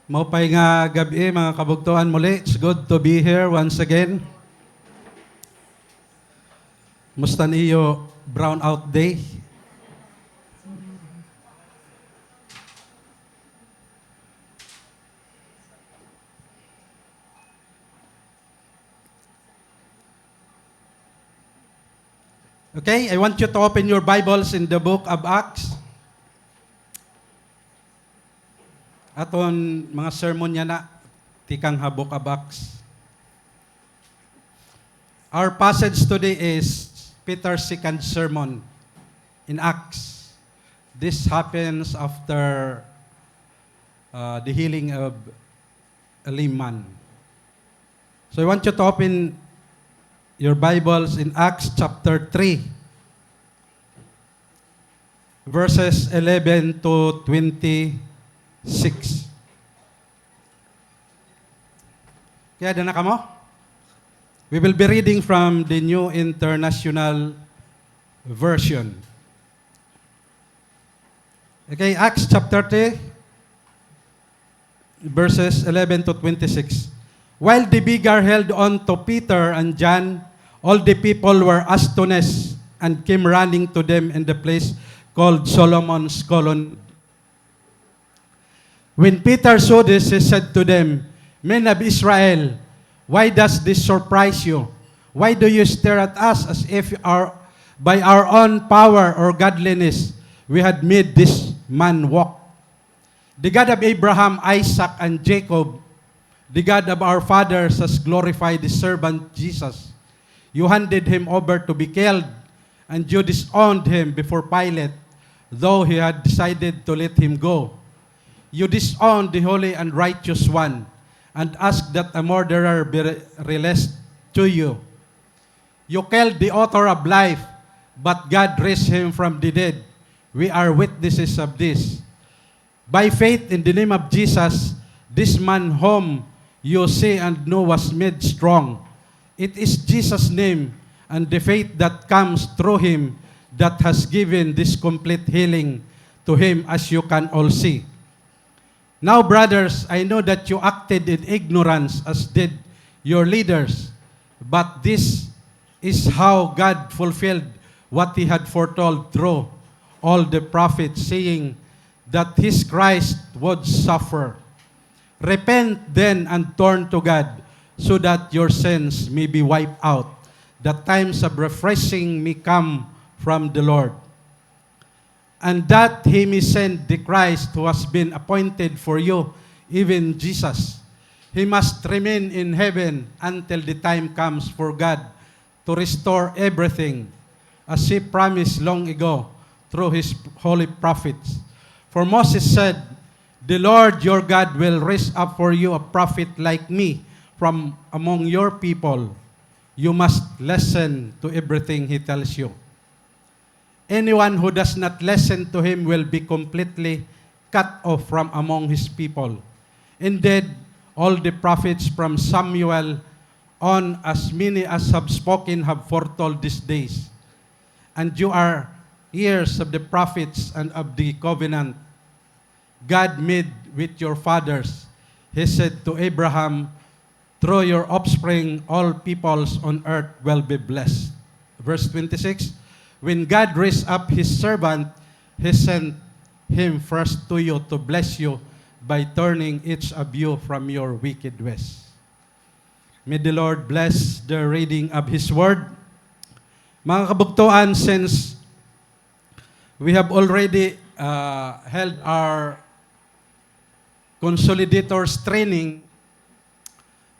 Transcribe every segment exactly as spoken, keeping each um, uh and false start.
Maupay nga gab-i, mga kabugtoan, muli. It's good to be here once again. Musta an iyo brown out day? Okay, I want you to open your Bibles in the book of Acts. Aton mga sermon yana, tikang ha book of Acts. Our passage today is Peter's second sermon in Acts. This happens after, uh, the healing of a lame man. So I want you to open your Bibles in Acts chapter three, verses eleven to twenty-six. Kay-ada na kamo? We will be reading from the New International Version. Okay, Acts chapter three, verses eleven to twenty-six. While the beggar held on to Peter and John, all the people were astonished and came running to them in the place called Solomon's Colonnade. When Peter saw this, he said to them, "Men of Israel, why does this surprise you? Why do you stare at us as if our, by our own power or godliness we had made this man walk? The God of Abraham, Isaac, and Jacob, the God of our fathers, has glorified his servant Jesus. You handed him over to be killed, and you disowned him before Pilate, though he had decided to let him go. You disowned the holy and righteous one, and asked that a murderer be re-, released to you. You killed the author of life, but God raised him from the dead. We are witnesses of this. By faith in the name of Jesus, this man whom you see and know was made strong. It is Jesus' name and the faith that comes through him that has given this complete healing to him, as you can all see. Now, brothers, I know that you acted in ignorance, as did your leaders, but this is how God fulfilled what he had foretold through all the prophets, saying that his Christ would suffer. Repent then and turn to God, so that your sins may be wiped out, that times of refreshing may come from the Lord, and that he may send the Christ who has been appointed for you, even Jesus. He must remain in heaven until the time comes for God to restore everything, as he promised long ago through his holy prophets. For Moses said, 'The Lord your God will raise up for you a prophet like me from among your people.' You must listen to everything he tells you. Anyone who does not listen to him will be completely cut off from among his people.' Indeed, all the prophets from Samuel on, as many as have spoken, have foretold these days. And you are heirs of the prophets and of the covenant God made with your fathers. He said to Abraham, 'Through your offspring, all peoples on earth will be blessed.' Verse twenty-six, when God raised up his servant, he sent him first to you to bless you by turning each of you from your wicked ways. May the Lord bless the reading of his word. Mga kabugtoan, since we have already, uh, held our consolidators training,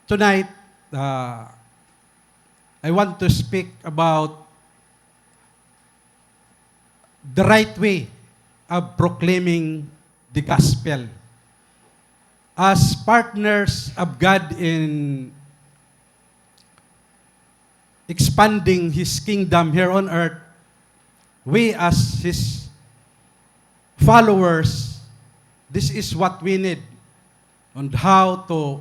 tonight, uh, I want to speak about the right way of proclaiming the gospel. As partners of God in expanding his kingdom here on earth, we as his followers, this is what we need on how to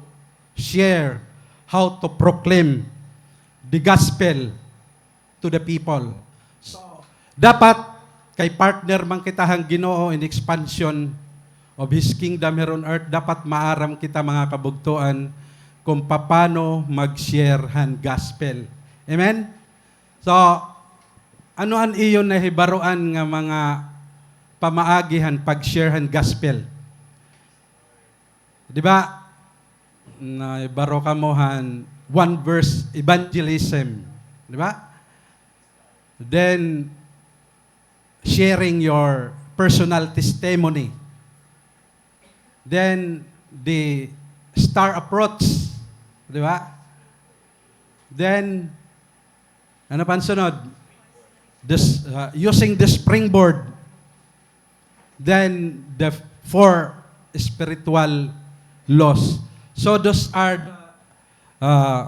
share, how to proclaim the gospel to the people. So, dapat kay partner man kita han Ginoo in expansion of His kingdom here on earth, dapat maaram kita, mga kabugtoan, kung papano mag-share han gospel. Amen? So, ano an iyo nahibaroan nga mga pamaagi han pag-share han gospel? Di ba? Nahibaro kamo han one verse evangelism. Di ba? Then, sharing your personal testimony. Then, the star approach. Di ba? Then, ano pa an sunod? This, uh, using the springboard. Then, the four spiritual laws. So, those are the, uh,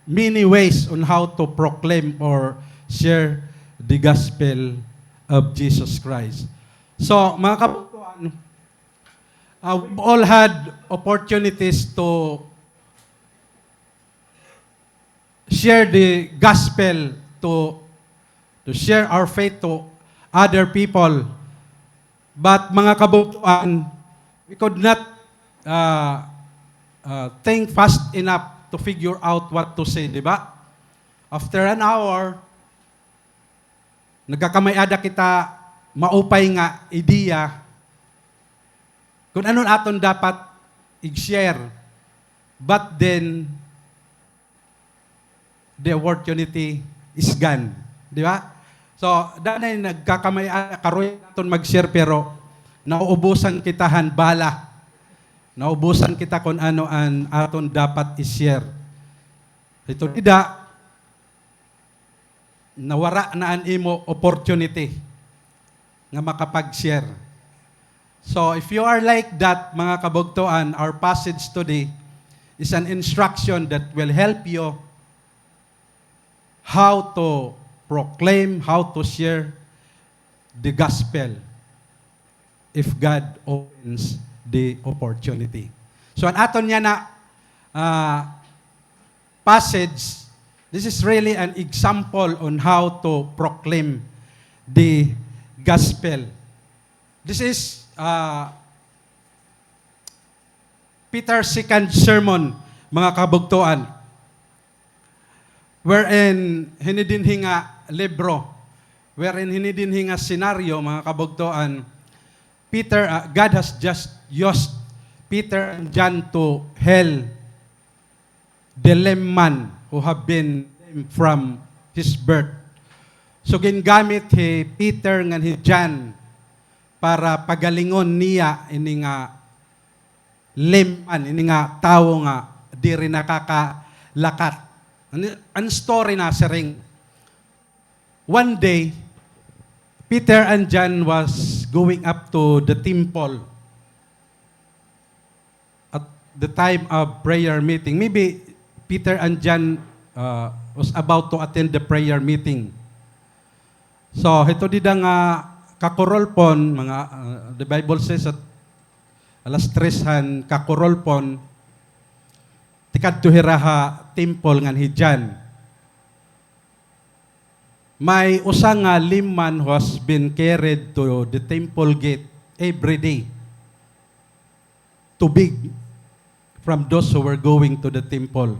many ways on how to proclaim or share the gospel of Jesus Christ. So, mga kabugtoan, uh, we've all had opportunities to share the gospel, to, to share our faith to other people. But, mga kabugtoan, we could not, uh, uh, think fast enough to figure out what to say, di ba? After an hour, nagkakamay-ada kita maupay nga ideya kun ano an aton dapat i-share. But then, the opportunity is gone. Di ba? So, danay nagkakamay-ada, karuy aton mag-share, pero nauubusan kita han bala. Nauubusan kita kun ano an aton dapat i-share. Ito dida, nawara na an imo opportunity nga makapag-share. So, if you are like that, mga kabugtoan, our passage today is an instruction that will help you how to proclaim, how to share the gospel if God opens the opportunity. So, an aton yana, ah, passage, this is really an example on how to proclaim the gospel. This is, uh, Peter's second sermon, mga kabugtoan, wherein hini dinhi nga libro, wherein hini dinhi nga senaryo, mga kabugtoan, Peter, uh, God has just used Peter and John to heal the lame man who have been lame from his birth. So, gingamit hi Peter ngan hi John para pagalingon niya ini nga lame man, ini nga tawo nga diri nakakalakat. An, an story nasiring, one day, Peter and John was going up to the temple at the time of prayer meeting. Maybe Peter and John, uh, was about to attend the prayer meeting. So, hito dida nga kakurulpon, mga, uh, the Bible says that alas tres han kakurulpon, tikadto hira ha temple ngan hi John. May usa nga lame man who has been carried to the temple gate every day to beg from those who were going to the temple.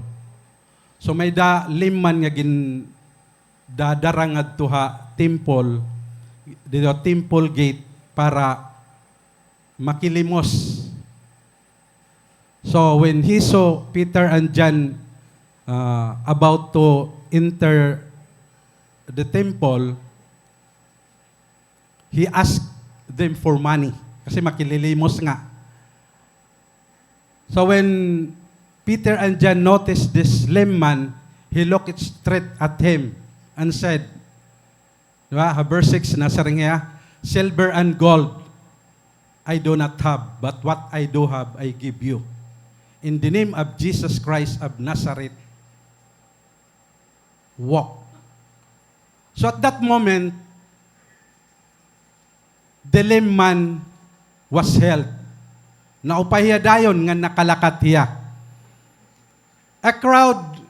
So, may-ada lame man nga gindadara ngadto ha temple, didto ha temple gate para makilimos. So, when he saw Peter and John, uh, about to enter the temple, he asked them for money. Kasi makililimos nga. So, when Peter and John noticed this lame man, he looked straight at him and said, Di ba? Ha verse six, nasiring hiya, "Silver and gold I do not have, but what I do have I give you. In the name of Jesus Christ of Nazareth, walk." So at that moment, the lame man was healed. Naupay hiya dayon ngan nakalakat hiya. A crowd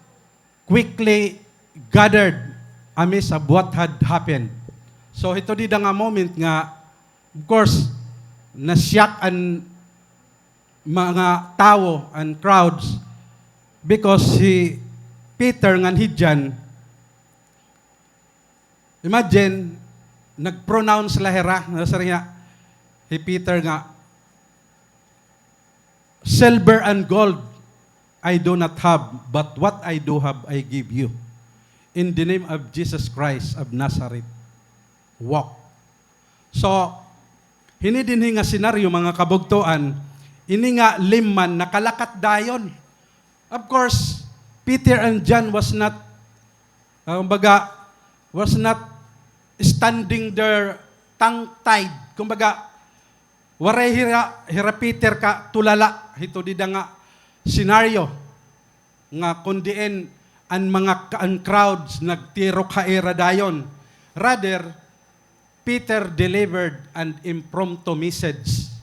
quickly gathered amazed of what had happened. So, hito dida nga moment nga, of course, na-shock an mga tawo, an crowds, because hi Peter ngan hi John, imagine, nag-pronounce la hira, nasiring hi Peter nga, "Silver and gold I do not have, but what I do have I give you. In the name of Jesus Christ of Nazareth, walk." So, hini dinhi nga senaryo, mga kabugtoan, ini nga lame man nakalakat dayon. Of course, Peter and John was not, ah, kumbaga, was not standing there tongue-tied. Kumbaga, waray hira, hira Peter katulala hito dida nga senaryo nga kon diin an mga ka-, an crowds nagtirok ha ira dayon. Rather, Peter delivered an impromptu message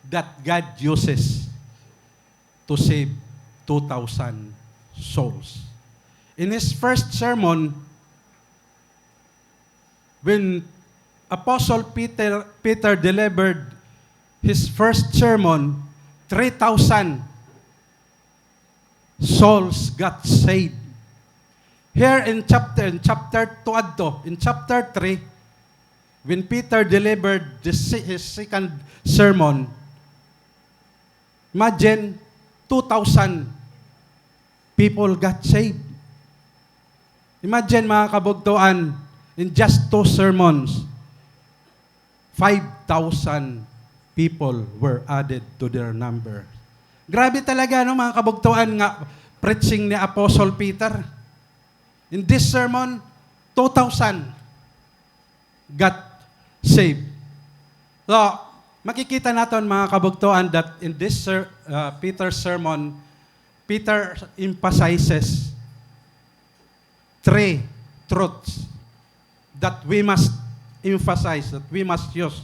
that God uses to save two thousand souls. In his first sermon, when Apostle Peter, Peter delivered his first sermon, three thousand souls got saved. Here in chapter, in chapter two adto, in chapter three, when Peter delivered the se-, his second sermon, imagine, two thousand people got saved. Imagine, mga kabugtoan, in just two sermons, five thousand people were added to their number. Grabe talaga, no, mga kabugtoan, nga preaching ni Apostle Peter. In this sermon, two thousand got saved. So, makikita naton, mga kabugtoan, that in this ser-, uh, Peter's sermon, Peter emphasizes three truths that we must emphasize, that we must use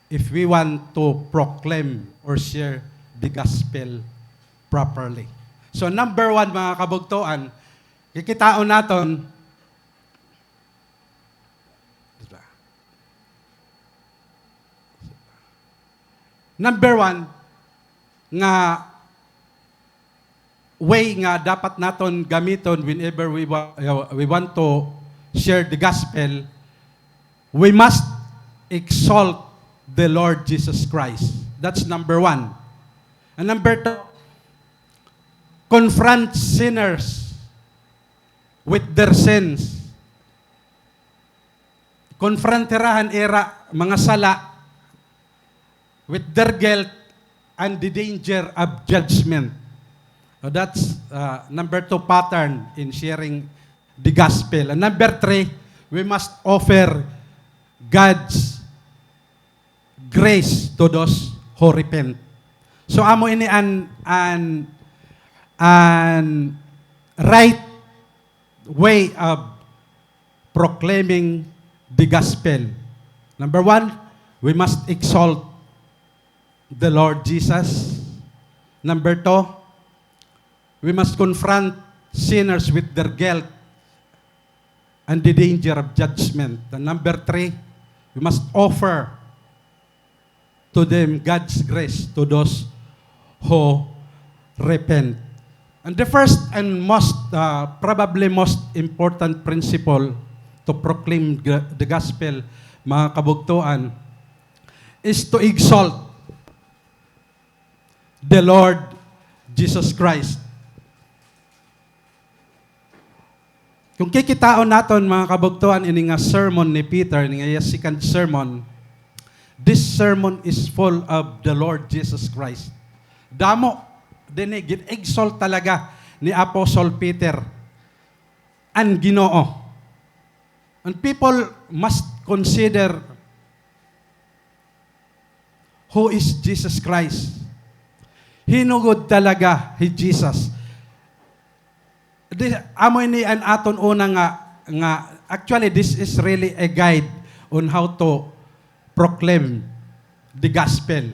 if we want to proclaim or share the gospel properly. So, number one, mga kabugtoan, kikitaon naton, number one, nga way nga dapat naton gamiton whenever we wa-, uh, we want to share the gospel, we must exalt the Lord Jesus Christ. That's number one. And number two, confront sinners with their sins. Confront hira han ira mga sala with their guilt and the danger of judgment. So that's, uh, number two pattern in sharing the gospel. And number three, we must offer God's grace to those who repent. So, amo ini an, an, an right way of proclaiming the gospel. Number one, we must exalt the Lord Jesus. Number two, we must confront sinners with their guilt and the danger of judgment. And number three, we must offer to them God's grace to those who repent. And the first and most, uh, probably most important principle to proclaim g-, the gospel, mga kabugtoan, is to exalt the Lord Jesus Christ. Kung kikitaon naton, mga kabugtoan, ini nga sermon ni Peter, ini nga iya second sermon, this sermon is full of the Lord Jesus Christ. Damo dinhi, gin-exalt talaga ni Apostle Peter an Ginoo. And people must consider who is Jesus Christ. Hin-o gud talaga hi Jesus. Di, amo ini an aton una nga, nga, actually, this is really a guide on how to proclaim the gospel.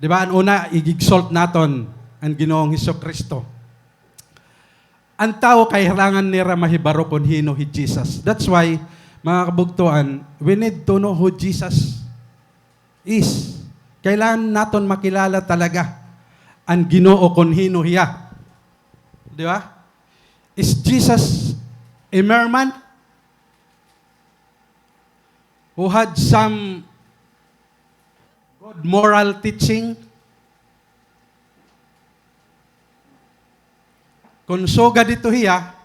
Di ba? An una, i-exalt naton an Ginoong Hesukristo. An tawo, kailangan nira mahibaro kon hin-o hi Jesus. That's why Mga kabugtoan, we need to know who Jesus is. Kailangan naton makilala talaga an Ginoo kon hin-o hiya. Di ba? Is Jesus a mere man who had some good moral teaching? Kon sugad ito hiya,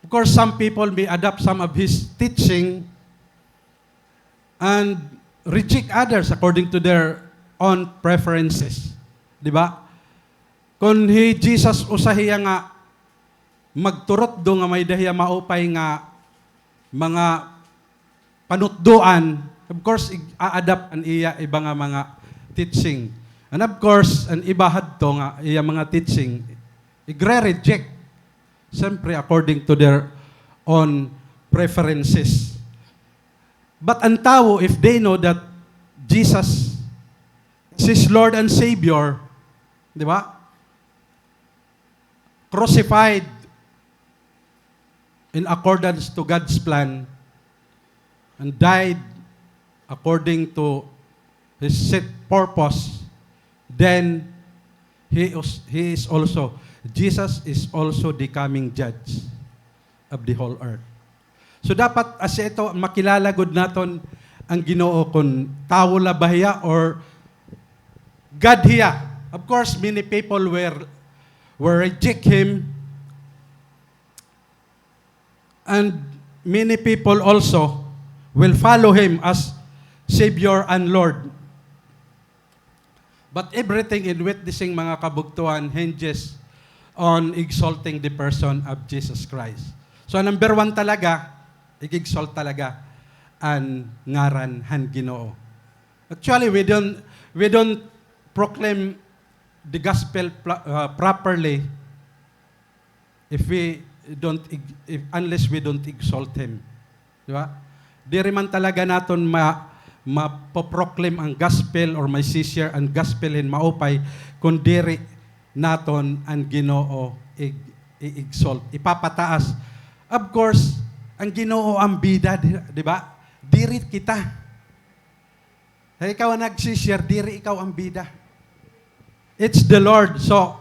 of course, some people may adopt some of his teaching and reject others according to their own preferences. Di ba? Kon hi Jesus usa hiya nga magturutdo nga may-ada hiya maupay nga mga panutdoan, of course, ig-a-adapt an iya iba nga mga teaching. And of course, an iba hadto nga iya mga teaching, igre-reject, siyempre, according to their own preferences. But an tawo, if they know that Jesus is his Lord and Savior, di ba? Crucified in accordance to God's plan and died according to his set purpose, then he is, he is also, Jesus is also the coming judge of the whole earth. So, dapat asya ito, makilala gud naton an Ginoo kon tawo la ba hiya or God hiya. Of course, many people were, were reject him, and many people also will follow him as Savior and Lord. But everything in witnessing, mga kabugtoan, hinges on exalting the person of Jesus Christ. So, number one talaga, ig-exalt talaga an ngaran han Ginoo. Actually, we don't, we don't proclaim the gospel pla-, uh, properly if we don't ig-, if, unless we don't exalt him. Di ba? Diri man talaga naton ma-, mapoproclaim an gospel or maisi-share an gospel hin maupay kon diri naton an Ginoo ig-, i-exalt, ipapataas. Of course, an Ginoo an bida, di, di ba? Diri kita. Hay ikaw an nagsi-share, diri ikaw an bida. It's the Lord. So,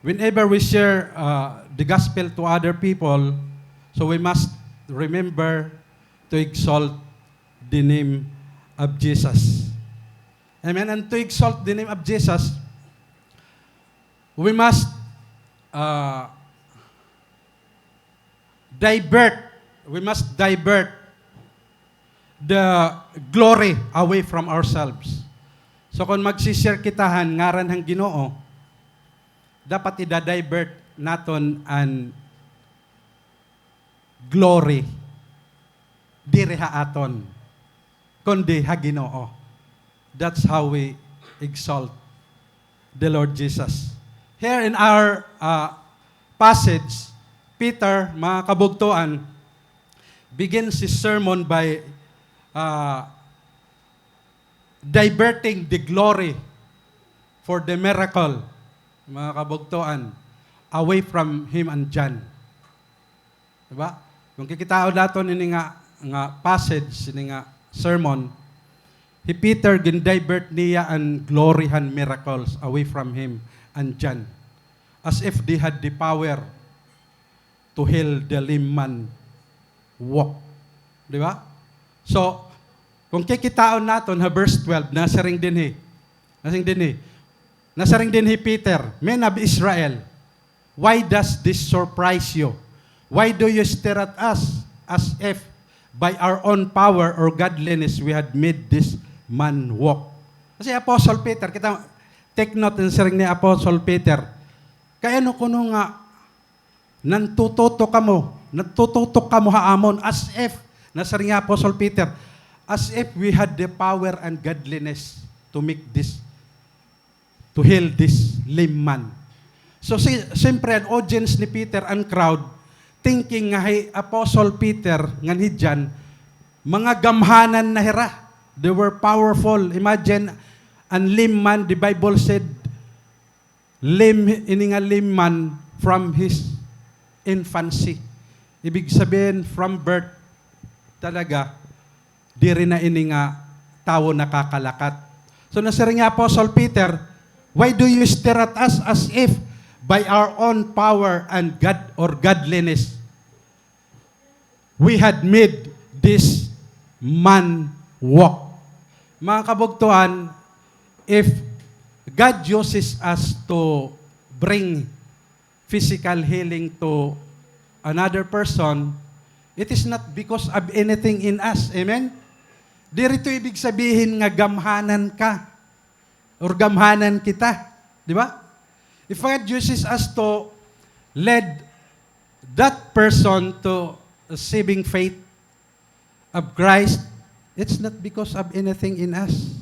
whenever we share, uh, the gospel to other people, so we must remember to exalt the name of Jesus. Amen. And to exalt the name of Jesus, we must, uh, divert, we must divert the glory away from ourselves. So, kon magsi-share kita han ngaran han Ginoo, dapat ida-divert naton an glory diri ha aton, kundi ha Ginoo. That's how we exalt the Lord Jesus. Here in our, uh, passage, Peter, mga kabugtoan, begins his sermon by, uh, diverting the glory for the miracle, mga kabugtoan, away from him and John. Di ba? Kon kikitaon naton ini nga, nga passage, ini nga sermon, hi Peter, gin-divert niya an glory han miracles away from him and John, as if they had the power to heal the lame man walk. Di ba? So, kon kikitaon naton ha verse twelve, nasiring dinhi, nasiring dinhi, nasiring dinhi hi Peter, "Men of Israel, why does this surprise you? Why do you stare at us as if by our own power or godliness we had made this man walk?" Kasi Apostle Peter, kita, take note an siring ni Apostle Peter, "Kay ano kuno nga nantututok kamo, nantututok kamo ha amon as if," nasiring ni Apostle Peter, "as if we had the power and godliness to make this, to heal this lame man." So, si-, siyempre, an audience ni Peter, an crowd, thinking nga hi Apostle Peter ngan hi John, mga gamhanan na hira. They were powerful. Imagine, an lame man, the Bible said, lame, ini nga lame man from his infancy. Ibig sabihin, from birth, talaga, diri na ini nga tawo nakakalakat. So, nasiring ni Apostle Peter, "Why do you stare at us as if by our own power and God or godliness we had made this man walk?" Mga kabugtuan, if God uses us to bring physical healing to another person, it is not because of anything in us. Amen? Diri ito ibig sabihin nga gamhanan ka or gamhanan kita. Di ba? If God uses us to lead that person to saving faith of Christ, it's not because of anything in us.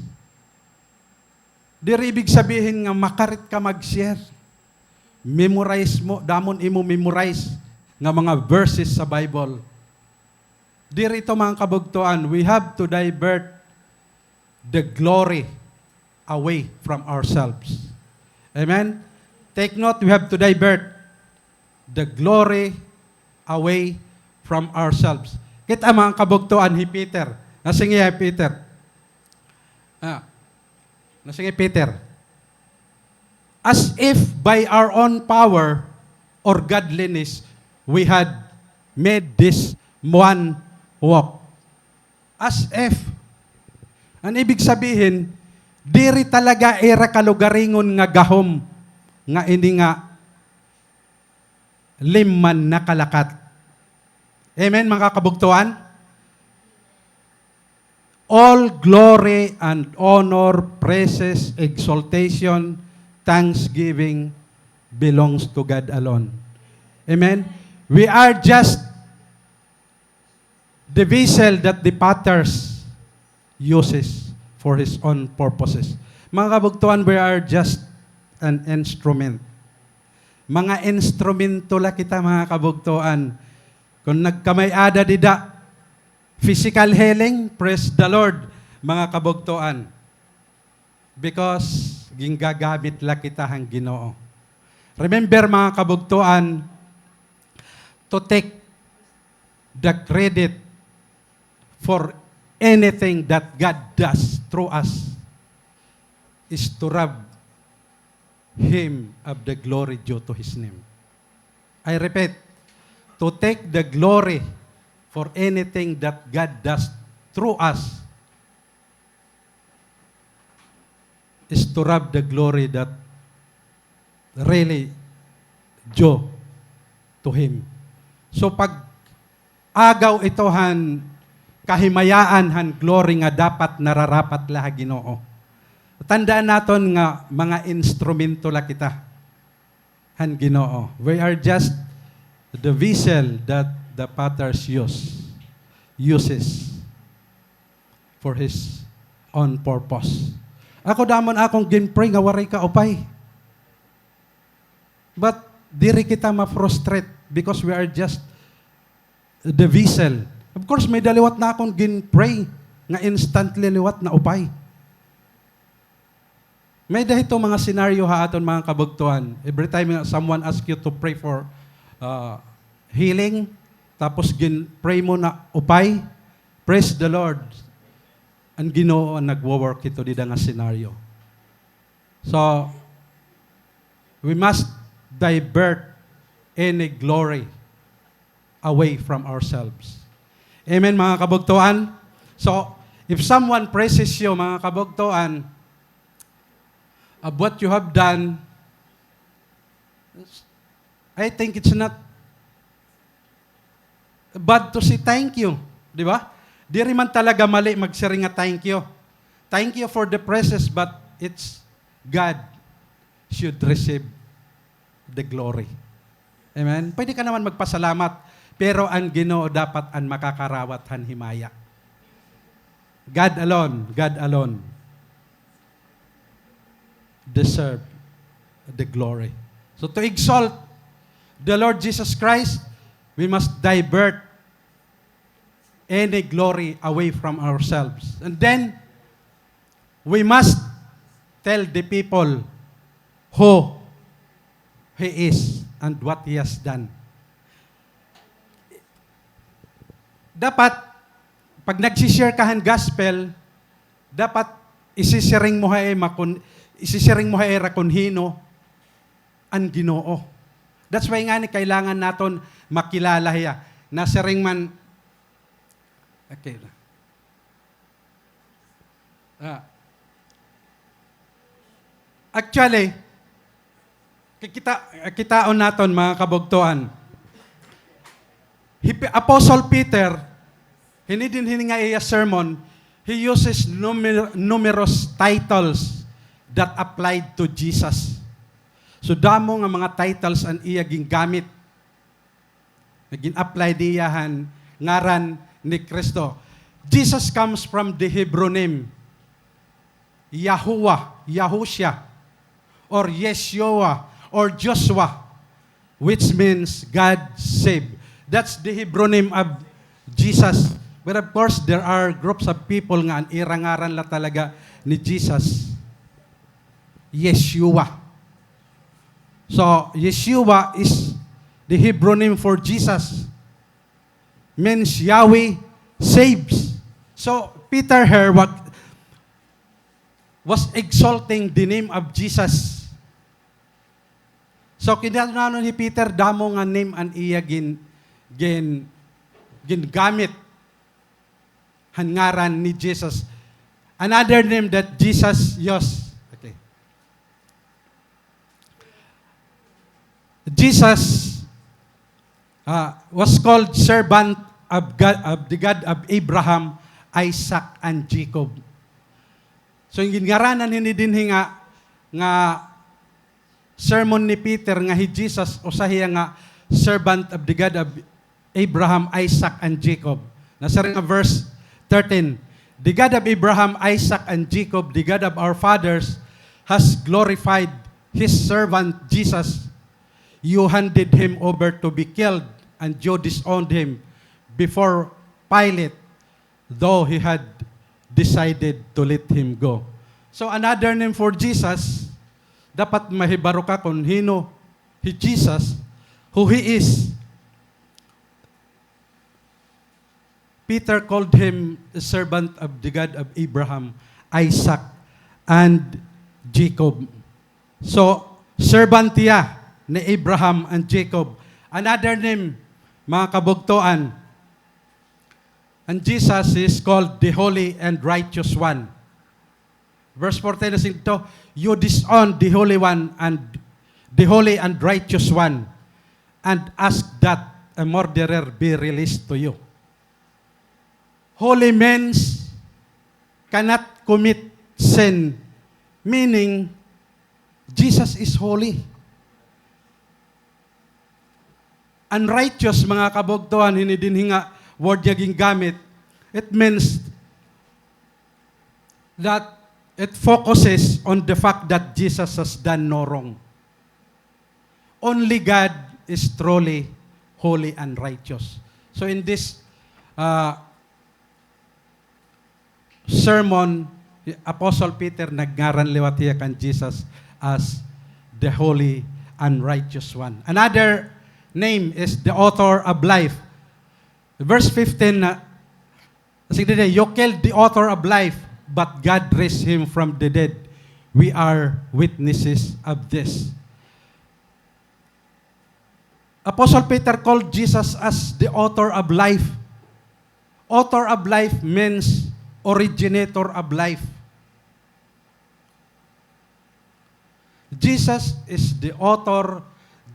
Diri ibig sabihin nga makarit ka mag-share. Memorize mo, damo an imo memorize nga mga verses sa Bible. Diri ito, mga kabugtuan. We have to divert the glory away from ourselves. Amen? Take note, we have to divert the glory away from ourselves. Kita, mga kabugtuan, hi Peter. Nasiring hi Peter. Ah, nasiring hi Peter. As if by our own power or godliness, we had made this one walk. As if. An ibig sabihin, diri talaga ira kalugaringon nga gahom nga ini nga limman nakalakat. Amen, mga kabugtuan? All glory and honor, praises, exaltation, thanksgiving belongs to God alone. Amen? We are just the vessel that the potters uses for his own purposes. Mga kabugtuan, we are just an instrument. Mga instrumento la kita, mga kabugtuan. Kung nagkamay-ada dida, physical healing, praise the Lord, mga kabugtuan. Because ginggagamit la kita han Ginoo. Remember, mga kabugtuan, to take the credit for anything that God does through us is to rob Him of the glory due to His name. I repeat, to take the glory for anything that God does through us is to rob the glory that really due to Him. So, pag-agaw ito han kahimayaan han glory nga dapat nararapat la ha Ginoo. Tandaan naton nga mga instrumento la kita han Ginoo. We are just the vessel that the potters use, uses for his own purpose. Ako, damo an akon gin-pray nga waray kaupay. But diri kita ma-frustrate because we are just the vessel. Of course, may-ada liwat na akon gin-pray nga instantly liwat naupay. May-ada hito mga scenario ha aton, mga kabugtoan. Every time nga someone ask you to pray for, uh, healing, tapos gin-pray mo na upay, praise the Lord. An Ginoo an nagwo-work hito dida nga scenario. So, we must divert any glory away from ourselves. Amen, mga kabugtoan? So, if someone praises you, mga kabugtoan, of what you have done, I think it's not bad to say thank you, di ba? Diri man talaga mali magsiring nga thank you. Thank you for the praises, but it's God should receive the glory. Amen? Pwede ka naman magpasalamat, pero an Ginoo dapat an makakarawat han himaya. God alone, God alone deserve the glory. So to exalt the Lord Jesus Christ, we must divert any glory away from ourselves. And then, we must tell the people who He is and what He has done. Dapat, Pag nagsi-share ka han gospel, dapat isisiring mo ha ira kon, isisiring mo ha ira kon hin-o an Ginoo. That's why ngani kailangan naton makilala hiya. Nasiring man, okay. Ah. Actually, kikita-, kitaon naton, mga kabugtoan. Hi Pe-, Apostle Peter, hini dinhi nga iya sermon, he uses numer-, numerous titles that applied to Jesus. So, damo nga mga titles an iya gingamit. Nga gin-apply niya han ngaran ni Kristo. Jesus comes from the Hebrew name Yahuwah, Yahushua, or Yeshua, or Joshua, which means God save. That's the Hebrew name of Jesus. But of course, there are groups of people nga an ira ngaran la talaga ni Jesus, Yeshua. So, Yeshua is the Hebrew name for Jesus. Means Yahweh saves. So, Peter here wa-, was exalting the name of Jesus. So, kinanan-an hi Peter, damo nga name an iya gin-, gin-, gingamit han ngaran ni Jesus. Another name that Jesus used. Okay. Jesus, ah, was called servant of God, of the God of Abraham, Isaac, and Jacob. So, an ginngaranan hini dinhi nga, nga sermon ni Peter nga hi Jesus, usa hiya nga servant of the God of Abraham, Isaac, and Jacob. Nasiring ha verse thirteen, "The God of Abraham, Isaac, and Jacob, the God of our fathers, has glorified his servant Jesus. You handed him over to be killed, and you disowned him before Pilate, though he had decided to let him go." So, another name for Jesus, dapat mahibaro ka kon hin-o hi Jesus, who he is. Peter called him a servant of the God of Abraham, Isaac, and Jacob. So, servant hiya ni Abraham and Jacob. Another name, mga kabugtoan, and Jesus is called the Holy and Righteous One. Verse fourteen nasiring didto, "You disown the Holy One and the Holy and Righteous One, and ask that a murderer be released to you." Holy means cannot commit sin, meaning Jesus is holy. Unrighteous, mga kabugtoan, hini dinhi nga word nga gingamit, it means that it focuses on the fact that Jesus has done no wrong. Only God is truly holy and righteous. So in this, uh, sermon, Apostle Peter nagngaran liwat hiya kan Jesus as the Holy and Righteous One. Another name is the Author of Life. Verse fifteen, uh, nasiring dinhi, "You killed the Author of life, but God raised him from the dead. We are witnesses of this." Apostle Peter called Jesus as the Author of life. Author of life means originator of life. Jesus is the author.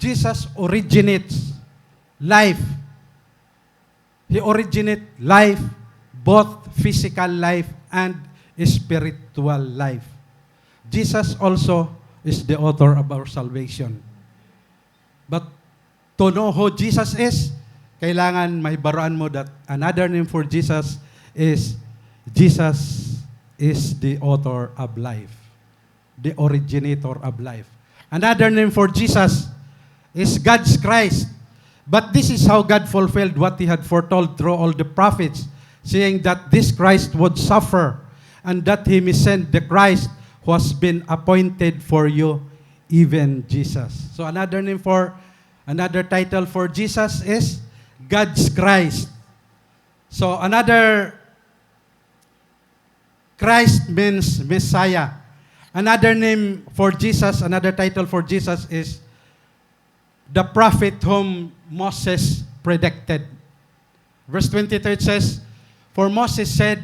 Jesus originates life. He originate life, both physical life and spiritual life. Jesus also is the author of our salvation. But to know who Jesus is, kailangan mahibaroan mo that another name for Jesus is, Jesus is the author of life, the originator of life. Another name for Jesus is God's Christ. But this is how God fulfilled what he had foretold through all the prophets, saying that this Christ would suffer and that he may send the Christ who has been appointed for you, even Jesus. So another name for, another title for Jesus is God's Christ. So another Christ means Messiah. Another name for Jesus, another title for Jesus is the prophet whom Moses predicted. Verse twenty-three says, "For Moses said,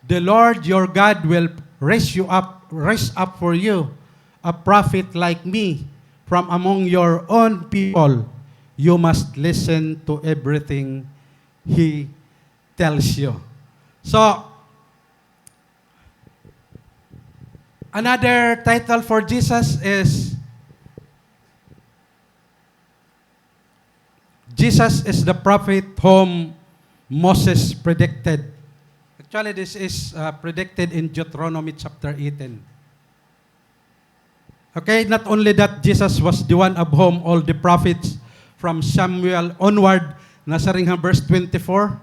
'The Lord your God will raise you up, raise up for you a prophet like me from among your own people. You must listen to everything he tells you.'" So, another title for Jesus is, Jesus is the prophet whom Moses predicted. Actually, this is, uh, predicted in Deuteronomy chapter eighteen. Okay, not only that, Jesus was the one of whom all the prophets from Samuel onward, nasiring ha verse twenty-four.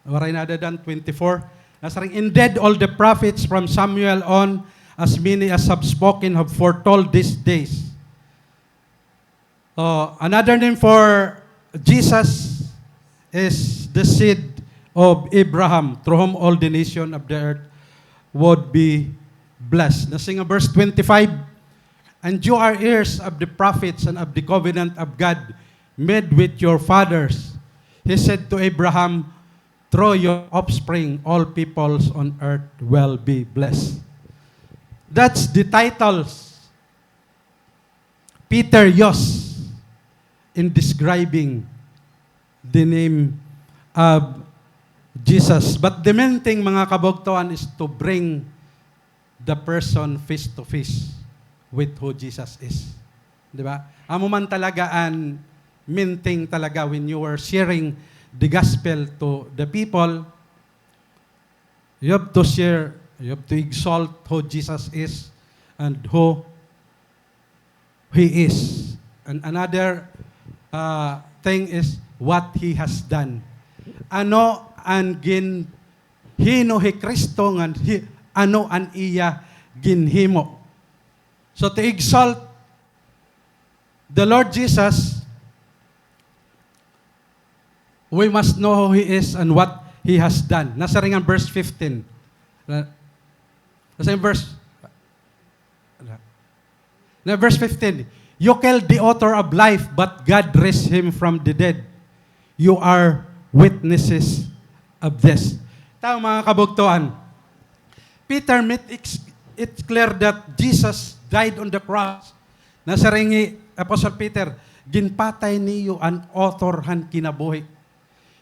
Waray na ada dan twenty-four. Nasiring, "Indeed, all the prophets from Samuel on, as many as have spoken, have foretold these days." Uh, another name for Jesus is the seed of Abraham, through whom all the nation of the earth would be blessed. Nasiring ha verse twenty-five, "And you are heirs of the prophets and of the covenant of God made with your fathers. He said to Abraham, 'Through your offspring, all peoples on earth will be blessed.'" That's the titles Peter used in describing the name of Jesus. But the main thing, mga kabugtoan, is to bring the person face to face with who Jesus is. Di ba? Amo man talaga an main thing talaga when you are sharing the gospel to the people. You have to share, you have to exalt who Jesus is and who He is. And another, uh, thing is what He has done. Ano an gin-, hino hi Cristo ngan hi-, ano an iya ginhimo. So to exalt the Lord Jesus, we must know who He is and what He has done. Nasiring an verse fifteen. Na, nasiring verse, na verse fifteen, "You killed the author of life, but God raised him from the dead. You are witnesses of this." Tawo, mga kabugtoan, Peter made ex-, it clear that Jesus died on the cross. Nasiring hi Apostle Peter, "Ginpatay niyo an author han kinabuhi."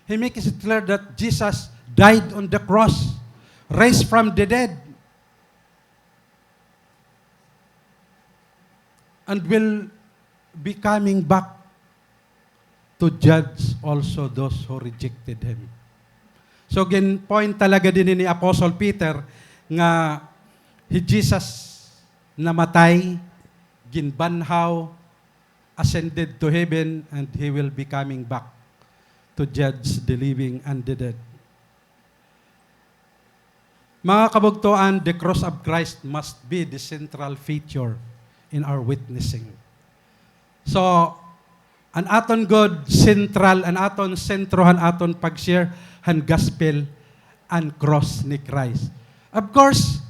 He makes it clear that Jesus died on the cross, raised from the dead, and will be coming back to judge also those who rejected him. So, gin-point talaga dinhi ni Apostle Peter nga hi Jesus namatay, ginbanhaw, ascended to heaven, and he will be coming back to judge the living and the dead. Mga kabugtoan, the cross of Christ must be the central feature in our witnessing. So, an aton gud central, an aton sentro han aton pag-share han gospel, an cross ni Christ. Of course,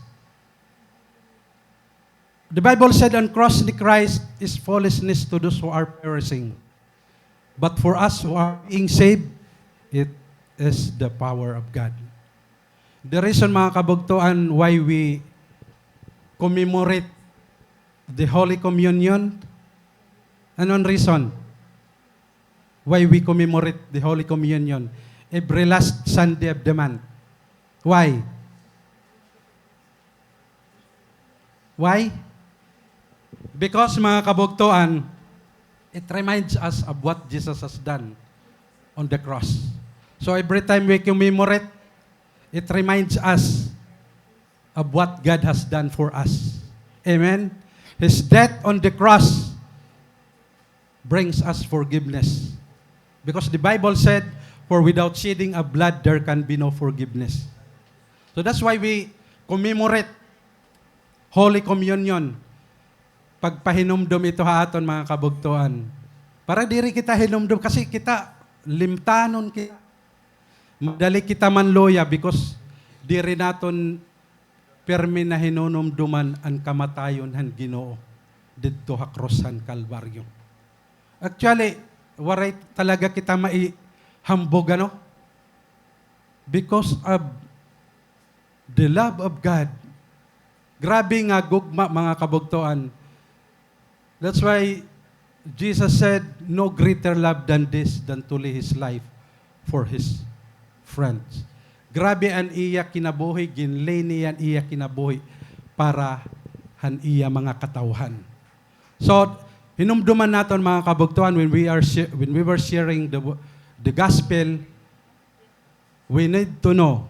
the Bible said, "An cross ni Christ is foolishness to those who are perishing. But for us who are being saved, it is the power of God." The reason, mga kabugtoan, why we commemorate the Holy Communion, ano an reason why we commemorate the Holy Communion every last Sunday of the month? Why? Why? Because, mga kabugtoan, it reminds us of what Jesus has done on the cross. So every time we commemorate, it reminds us of what God has done for us. Amen? His death on the cross brings us forgiveness. Because the Bible said, "For without shedding of blood, there can be no forgiveness." So that's why we commemorate Holy Communion. Pagpahinumdom ito ha aton, mga kabugtoan. Para diri kita hinumdom, kasi kita, limtanon kita. Madali kita manluya because diri naton pirmi na hinunumduman an kamatayon han Ginoo didto ha krus han Kalbaryo. Actually, waray talaga kita maihambog, ano? Because of the love of God. Grabe nga gugma, mga kabugtoan. That's why Jesus said, "No greater love than this, than to lay his life for his friends." Grabe an iya kinabuhi, ginlay niya an iya kinabuhi para han iya mga katawhan. So, hinumduman naton, mga kabugtoan, when we are shi-, when we were sharing the, the gospel, we need to know,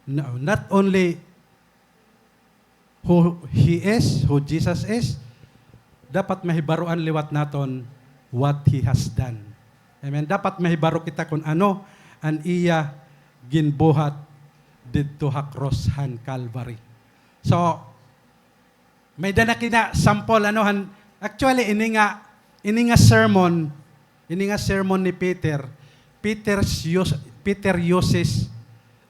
no, not only who he is, who Jesus is, dapat mahibaroan liwat naton what he has done. Amen. Dapat mahibaro kita kun ano an iya ginbuhat didto ha krus han Calvary. So, may-ada na kita sample, ano, han, actually, ini nga, ini nga sermon, ini nga sermon ni Peter, Peter's use, Peter uses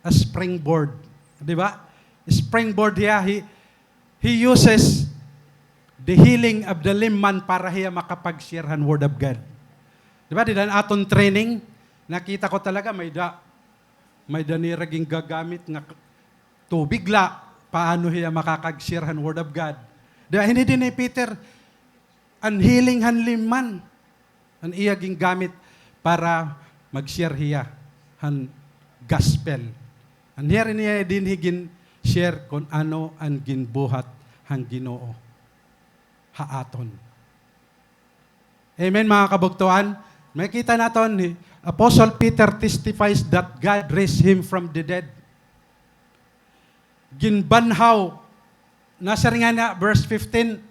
a springboard, di ba? Springboard hiya, he, he uses the healing of the lame man para hiya makapag-share han word of God. Di ba? Dida han aton training, nakita ko talaga may-ada, may-ada nira gingagamit nga tubig la, paano hiya makakag-share han word of God? Di ba, hinidi ni Peter, an healing han lame man, an iya gingamit para mag-share hiya han gospel. An hiya rin hiya dinhi gin-share kun ano an ginbuhat han Ginoo ha aton. Amen, mga kabugtoan. Makita naton, Apostle Peter testifies that God raised him from the dead. Ginbanhaw, nasiring niya, verse fifteen,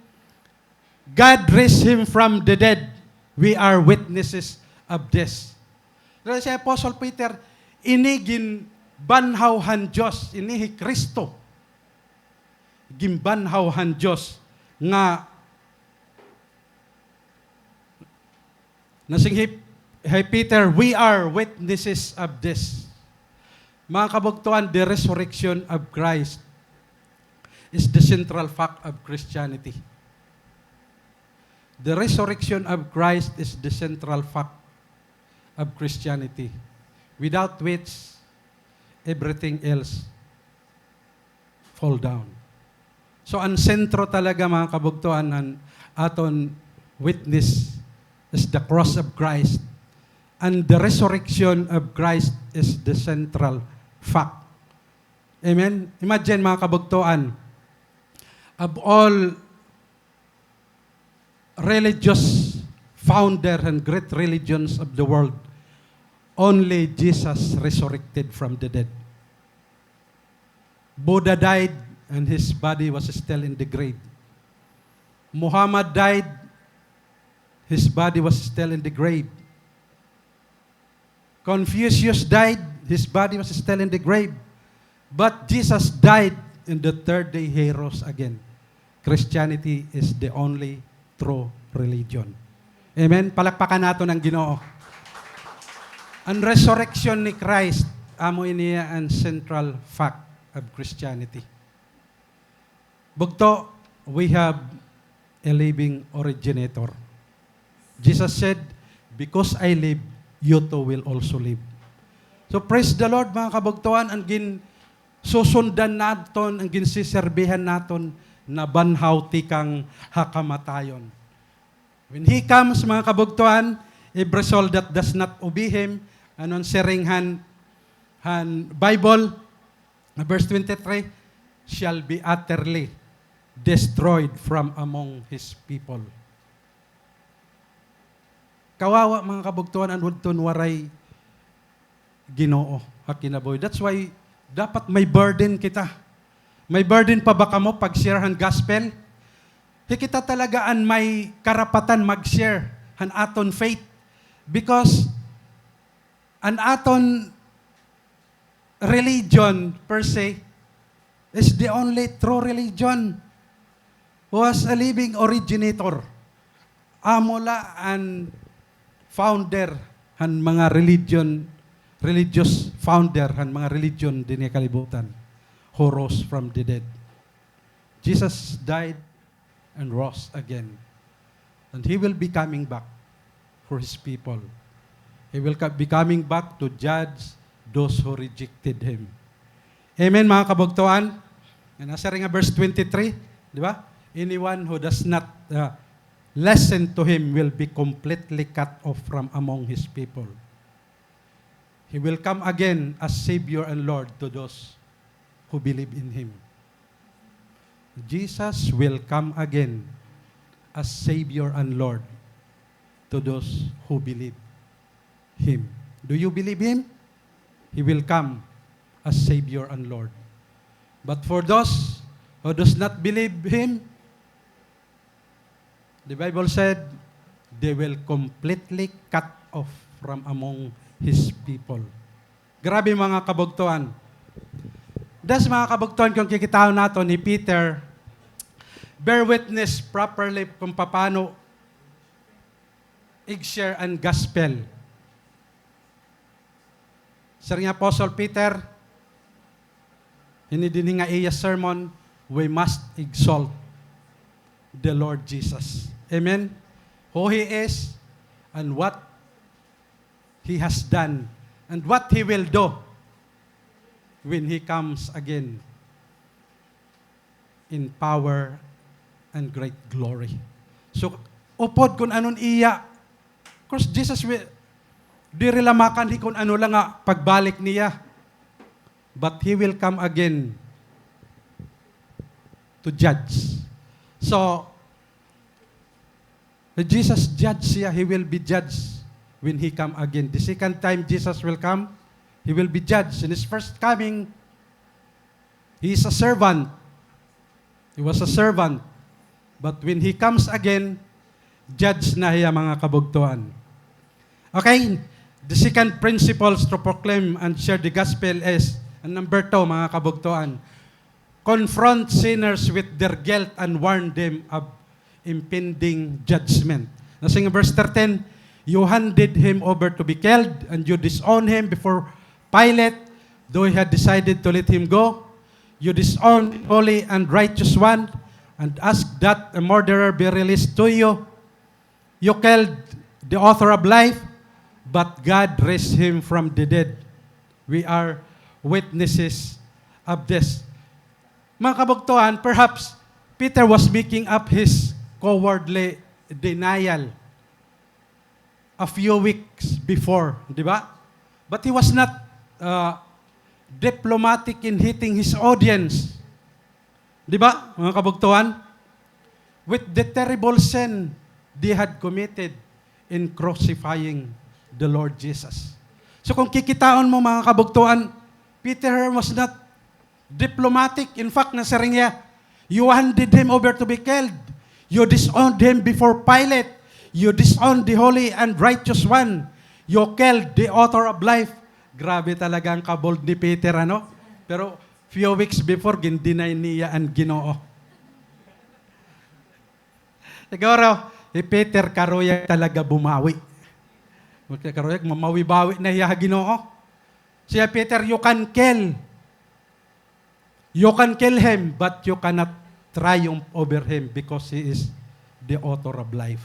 "God raised him from the dead. We are witnesses of this." Pero si Apostle Peter, ini ginbanhaw han Dios, ini hi Cristo. Ginbanhaw han Dios nga nasiring hi, hi Peter, "We are witnesses of this." Mga kabugtoan, the resurrection of Christ is the central fact of Christianity. The resurrection of Christ is the central fact of Christianity, without which everything else fall down. So, an sentro talaga, mga kabugtoan, han aton witness is the cross of Christ, and the resurrection of Christ is the central fact. Amen? Imagine, mga kabugtoan, of all religious founder and great religions of the world, only Jesus resurrected from the dead. Buddha died and his body was still in the grave. Muhammad died, his body was still in the grave. Confucius died, his body was still in the grave. But Jesus died, and the third day he rose again. Christianity is the only true religion. Amen? Palakpakan naton an Ginoo. An resurrection ni Christ, amo ini an central fact of Christianity. Bugto, we have a living originator. Jesus said, "Because I live, you too will also live." So praise the Lord, mga kabugtoan, an ginsusundan naton, an ginsiserbihan naton, nabanhaw tikang ha kamatayon. When he comes, mga kabugtoan, every soul that does not obey him, ano an siring han, han Bible, verse twenty-three, "Shall be utterly destroyed from among his people." Kawawa, mga kabugtoan, an udton waray Ginoo ha kinabuhi. That's why dapat may burden kita. May burden pa ba kamo pag-share han gospel? Hi kita talaga an may karapatan mag-share han aton faith. Because an aton religion per se is the only true religion who has a living originator. Amo la an founder han mga religion, religious founder han mga religion dinhi ha kalibutan, who rose from the dead. Jesus died and rose again. And he will be coming back for his people. He will co-, be coming back to judge those who rejected him. Amen, mga kabugtoan? Nasiring nga verse twenty-three, di ba? Anyone who does not, uh, listen to him will be completely cut off from among his people. He will come again as Savior and Lord to those who believe in him. Jesus will come again as Savior and Lord to those who believe him. Do you believe him? He will come as Savior and Lord. But for those who does not believe him, the Bible said, they will completely cut off from among his people. Grabe, mga kabugtoan. Das, mga kabugtoan, kung kikitaon naton ni Peter, bear witness properly kung paano ig-share an gospel. Siring ni Apostle Peter, hini dinhi nga iya sermon, we must exalt the Lord Jesus. Amen? Who he is and what he has done and what he will do when he comes again in power and great glory. So, upod kun ano an iya. Of course, Jesus will, diri la makanhi kun ano la nga pagbalik niya. But he will come again to judge. So, Jesus judge siya, he will be judged when he come again. The second time Jesus will come, he will be judged. In his first coming, he is a servant. He was a servant. But when he comes again, judge na hiya, mga kabugtoan. Okay? The second principles to proclaim and share the gospel is, and number two, mga kabugtoan, confront sinners with their guilt and warn them of impending judgment. Nasiring verse thirteen, "You handed him over to be killed, and you disowned him before Pilate, though he had decided to let him go. You disowned the holy and righteous one, and asked that a murderer be released to you. You killed the author of life, but God raised him from the dead. We are witnesses of this." Mga kabugtoan, perhaps Peter was making up his cowardly denial a few weeks before, di ba? But he was not, uh, diplomatic in hitting his audience. Di ba, mga kabugtoan? With the terrible sin they had committed in crucifying the Lord Jesus. So kung kikitaon mo, mga kabugtoan, Peter was not diplomatic. In fact, nasiring hiya, "You handed him over to be killed. You disowned him before Pilate. You disowned the holy and righteous one. You killed the author of life." Grabe talaga an ka-bold ni Peter, ano? Pero few weeks before, gin-deny niya an Ginoo. Siguro, hi Peter karuyag talaga bumawi. Karuyag, mamawi-bawi na hiya ha Ginoo. Siya, Peter, you can kill. You can kill him, but you cannot triumph over him because he is the author of life.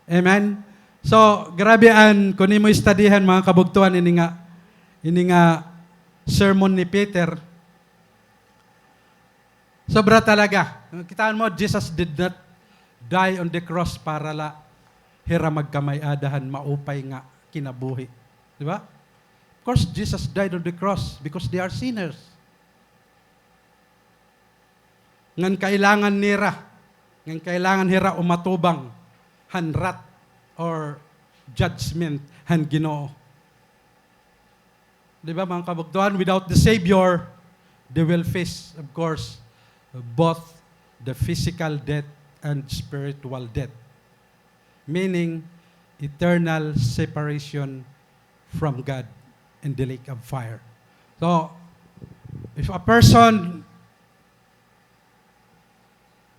Amen? So, grabe an, kun imo istadihan, mga kabugtoan, ini nga, ini nga sermon ni Peter. Sobra talaga. Kitaon mo, Jesus did not die on the cross para la hira magkamay-ada han maupay nga kinabuhi. Di ba? Of course, Jesus died on the cross because they are sinners. Ngan kailangan nira, ngan kailangan hira umatubang han wrath or judgment han Ginoo. Di ba, mga kabugtoan? Without the Savior, they will face, of course, both the physical death and spiritual death, meaning eternal separation from God in the lake of fire. So, if a person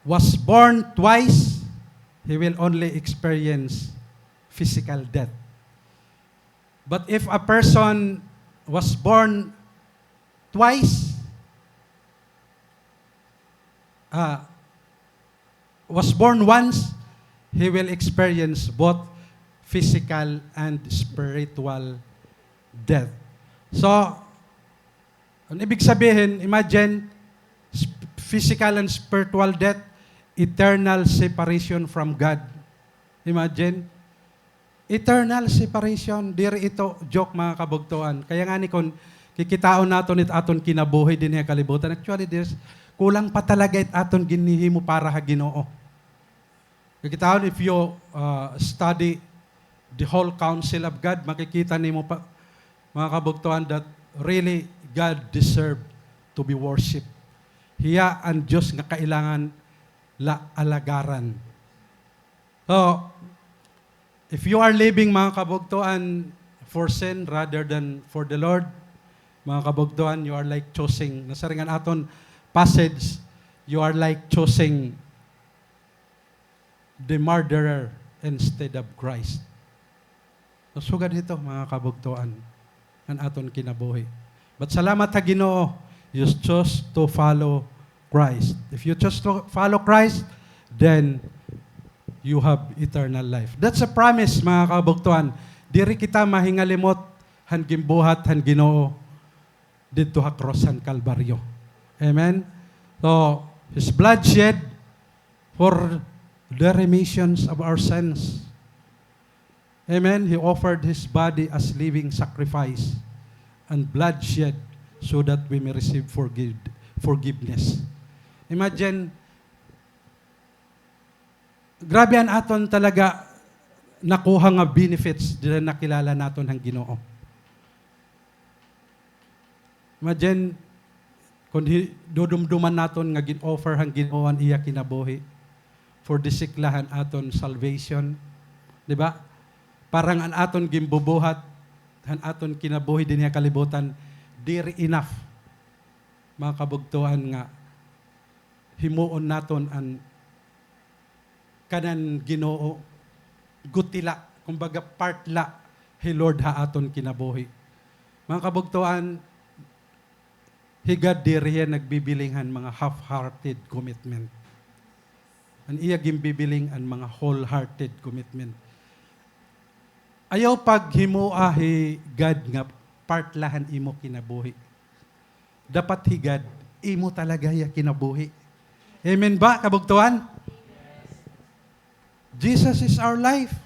was born twice, he will only experience physical death. But if a person was born twice, ah, was born once, he will experience both physical and spiritual death. So, an ibig sabihin, imagine, sp-, physical and spiritual death, eternal separation from God. Imagine, eternal separation, diri ito joke, mga kabugtoan. Kaya ngani kon kikitaon naton it aton kinabuhi dinhi ha kalibutan, actually, there's, kulang pa talaga it aton ginhihimo para ha Ginoo. Kikitaon, if you, uh, study the whole counsel of God, makikita nimo pa, mga kabugtoan, that really God deserve to be worshipped. Hiya an Diyos nga kailangan la alagaran. So, if you are living, mga kabugtoan, for sin rather than for the Lord, mga kabugtoan, you are like choosing, nasiring an aton passage, you are like choosing the murderer instead of Christ. So, sugad hito, mga kabugtoan, an aton kinabuhi. But salamat ha Ginoo, you choose to follow Christ. If you choose to follow Christ, then you have eternal life. That's a promise, mga kabugtoan. Diri kita mahingalimot han ginbuhat han Ginoo didto ha krus han Kalbaryo. Amen? So, His blood shed for the remissions of our sins. Amen? He offered His body as living sacrifice and blood shed so that we may receive forgive-, forgiveness. Imagine, grabe an aton talaga nakuha nga benefits dida nakilala naton han Ginoo. Imagine, kon hi-, dudumduman naton nga gin-offer han Ginoo an iya kinabuhi for the sake la han aton salvation, di ba? Parang an aton ginbubuhat, han aton kinabuhi dinhi ha kalibutan, diri enough, mga kabugtoan, nga himuon naton an kanan Ginoo, guti la, kumbaga, part la hi Lord ha aton kinabuhi. Mga kabugtoan, hi God diri hiya nagbibiling han mga half-hearted commitment. An iya ginbibiling an mga wholehearted commitment. Ayaw paghimoa hi God nga part la han imo kinabuhi. Dapat hi God, imo talaga hiya kinabuhi. Amen ba, kabugtoan? Jesus is our life.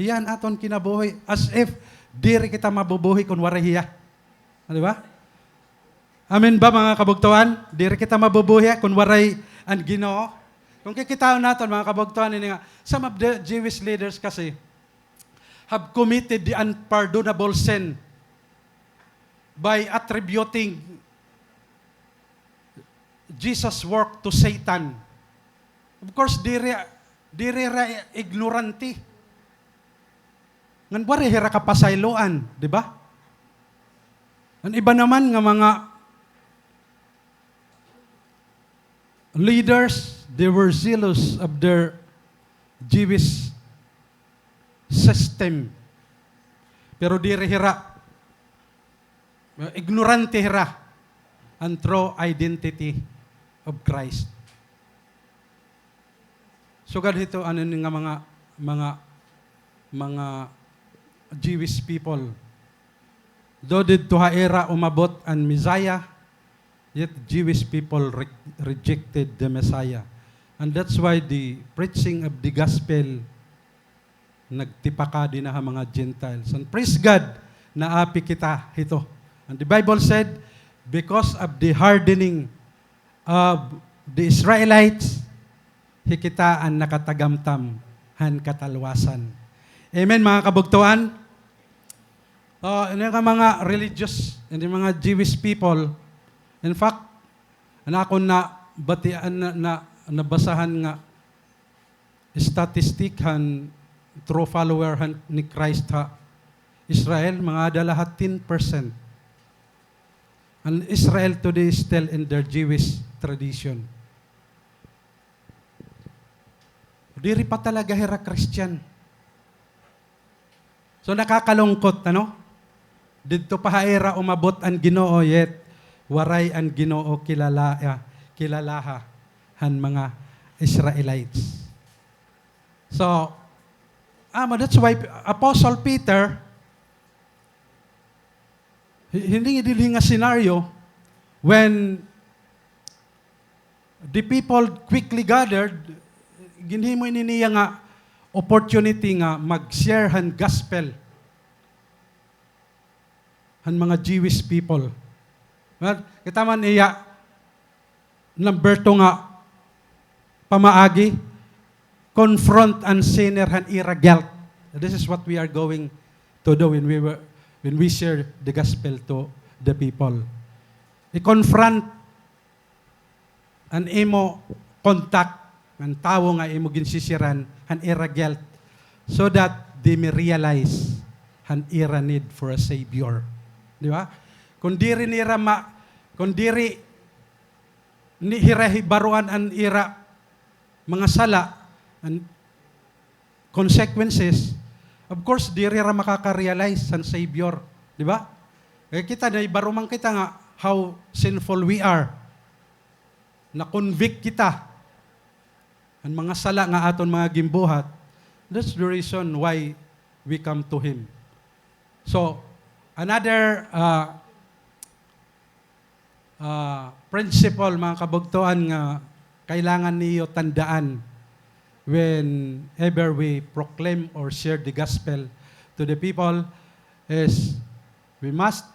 Hiya an aton kinabuhi. As if, diri kita mabubuhi kon waray hiya. Di ba? Amen ba, mga kabugtoan? Diri kita mabubuhi kon waray an Ginoo. Kon kikitaon naton, mga kabugtoan, ini nga, some of the Jewish leaders kasi have committed the unpardonable sin by attributing Jesus' work to Satan. Of course, diri, diri hira ignorante. Ngan waray hira kapasayloan, di ba? An iba naman nga mga leaders, they were zealous of their Jewish system. Pero diri hira, ignorante hira an true identity of Christ. Sugad hito, ano ni nga mga, mga, mga Jewish people. Though didto ha ira umabot an Messiah, yet Jewish people re-, rejected the Messiah. And that's why the preaching of the gospel nagtipakadi na ha mga Gentiles. And praise God, naapi kita hito. And the Bible said, because of the hardening of the Israelites, hi kita an nakatagamtam han katalwasan. Amen, mga kabugtoan? Oh, ini nga mga religious, ini mga Jewish people. In fact, an akon nabatian na, na, nabasahan nga statistic han true follower han ni Christ ha Israel, mangada la ha ten percent. And Israel today is still in their Jewish tradition. Diri pa talaga hira Christian. So, nakakalungkot, ano? Didto pa ha ira umabot an Ginoo, yet waray an Ginoo kilala, ah, kilalaha han mga Israelites. So, amo, that's why Apostle Peter, hi-, hini dinhi nga scenario, when the people quickly gathered, ginhimo ini niya nga opportunity nga mag-share han gospel han mga Jewish people. Well, kita man iya number two nga pamaagi, confront an sinner han ira guilt. This is what we are going to do when we were, when we share the gospel to the people. I-confront an imo contact, an tawo nga imo ginsisiran, han ira guilt, so that they may realize han ira need for a Savior. Di ba? Kung diri nira ma-, kung diri ni-, hira hibaruan an ira mga sala, an consequences, of course, diri ra makaka-realize han Savior. Di ba? Kay kita, nahibaro man kita nga how sinful we are. Na-convict kita han mga sala nga aton mga ginbuhat. That's the reason why we come to Him. So, another, uh, uh, principle, mga kabugtoan, nga kailangan niyo tandaan whenever we proclaim or share the gospel to the people is we must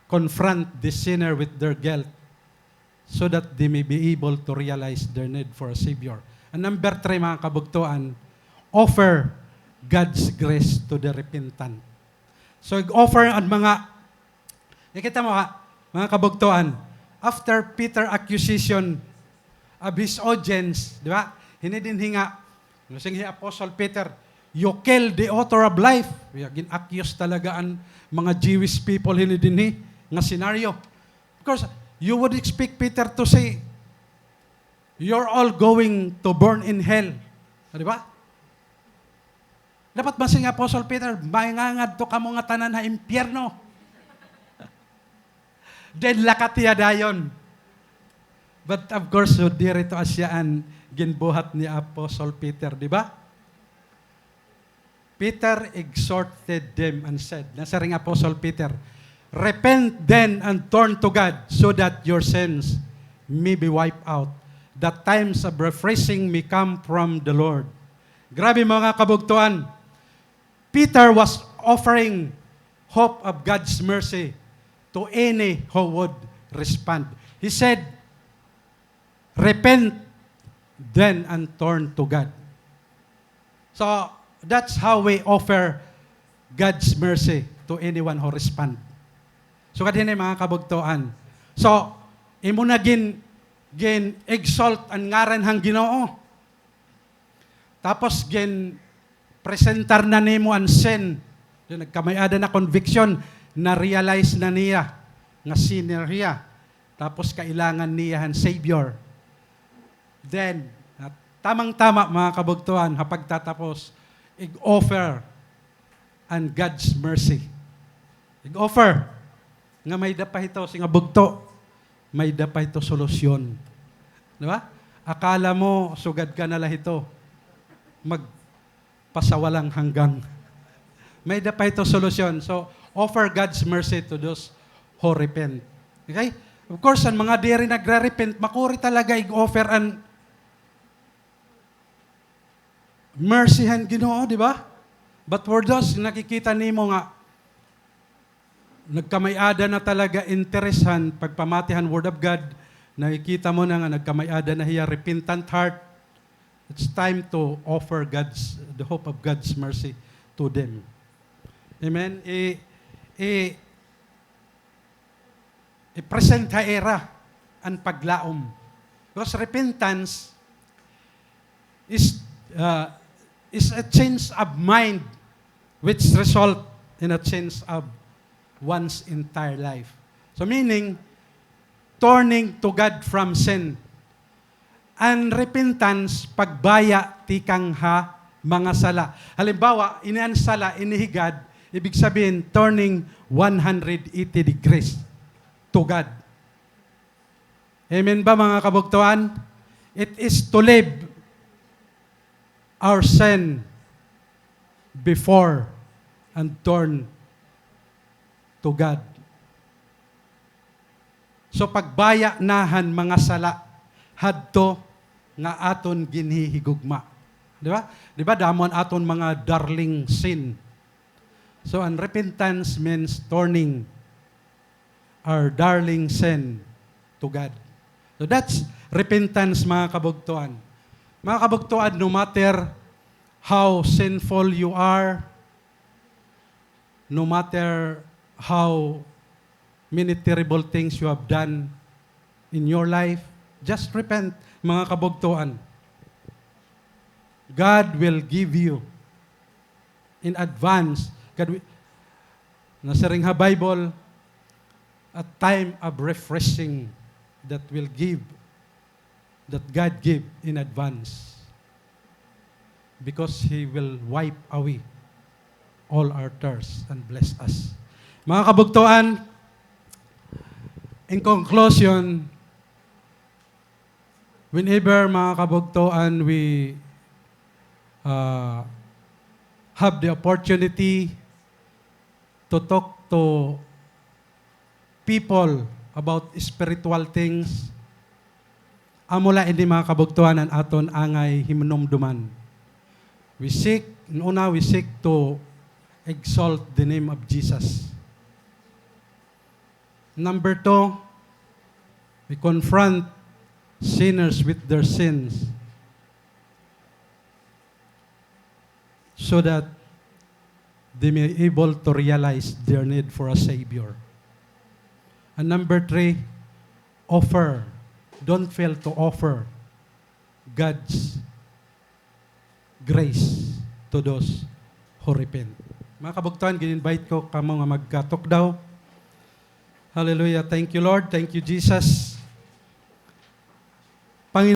confront the sinner with their guilt so that they may be able to realize their need for a Savior. And number three, mga kabugtoan, offer God's grace to the repentant. So, offer an mga, nakita mo ha, mga kabugtoan, after Peter accusation of his audience, di ba? Hini dinhi nga, nasiring hi Apostle Peter, "You killed the author of life." Ya, gin-accuse talaga an mga Jewish people hini dinhi nga scenario. Of course, you would expect Peter to say, "You're all going to burn in hell." Di ba? Dapat basihan hi Apostle Peter, "Mangangadto kamo ngatanan ha impyerno." Then lakat hiya dayon. But of course, so diri to asya an ginbuhat ni Apostle Peter, di ba? Peter exhorted them and said, nasiring Apostle Peter, "Repent then and turn to God so that your sins may be wiped out, that times of refreshing may come from the Lord." Grabe, mga kabugtoan. Peter was offering hope of God's mercy to any who would respond. He said, "Repent then and turn to God." So, that's how we offer God's mercy to anyone who respond. Sugad hini, mga kabugtoan. So, imo na gin-, gin-exalt an ngaran han Ginoo. Tapos gin-presentar na nimo an sin. Then nagkamay-ada na conviction, na-realize na niya nga sinner hiya. Tapos kailangan niya han Savior. Then, at tamang-tama, mga kabugtoan, ha pagtatapos, ig-offer an God's mercy. Ig-offer nga may-ada pa hito, siring nga bugto, may-ada pa hito solusyon. Di ba? Akala mo, sugad ka na la hito magpasawalang hanggang. May-ada pa hito solusyon. So, offer God's mercy to those who repent. Okay? Of course, an mga diri nagre-repent, makuri talaga ig-offer an mercy han Ginoo, di ba? But for those, nakikita nimo nga nagkamay-ada na talaga interes han pagpamati han Word of God, nakikita mo na nga nagkamay-ada na hiya repentant heart, it's time to offer God's, the hope of God's mercy to them. Amen? I, i, i-present ha ira an paglaom. Because repentance is, uh, is a change of mind which result in a change of one's entire life. So meaning, turning to God from sin. An repentance, pagbaya tikang ha mga sala. Halimbawa, ini an sala, ini hi God, ibig sabihin, turning one hundred eighty degrees to God. Amen ba, mga kabugtoan? It is to leave our sin before and turn to God. So, pagbaya na han mga sala hadto nga aton ginhihigugma. Di ba? Di ba, damo an aton mga darling sin. So, an repentance means turning our darling sin to God. So, that's repentance, mga kabugtoan. Mga kabugtoan, no matter how sinful you are, no matter how many terrible things you have done in your life, just repent, mga kabugtoan. God will give you in advance. God wi-, nasiring ha Bible, a time of refreshing that will give, that God give in advance. Because He will wipe away all our tears and bless us. Mga kabugtoan, in conclusion, whenever, mga kabugtoan, we, uh, have the opportunity to talk to people about spiritual things, amo la ini, mga kabugtoan, an aton angay hinumduman. We seek, una, we seek to exalt the name of Jesus. Number two, we confront sinners with their sins so that they may able to realize their need for a Savior. And number three, offer. Don't fail to offer God's grace to those who repent. Mga kabugtoan, gin-invite ko kamo nga magkatukdaw. Hallelujah. Thank you, Lord. Thank you, Jesus. Panginoon,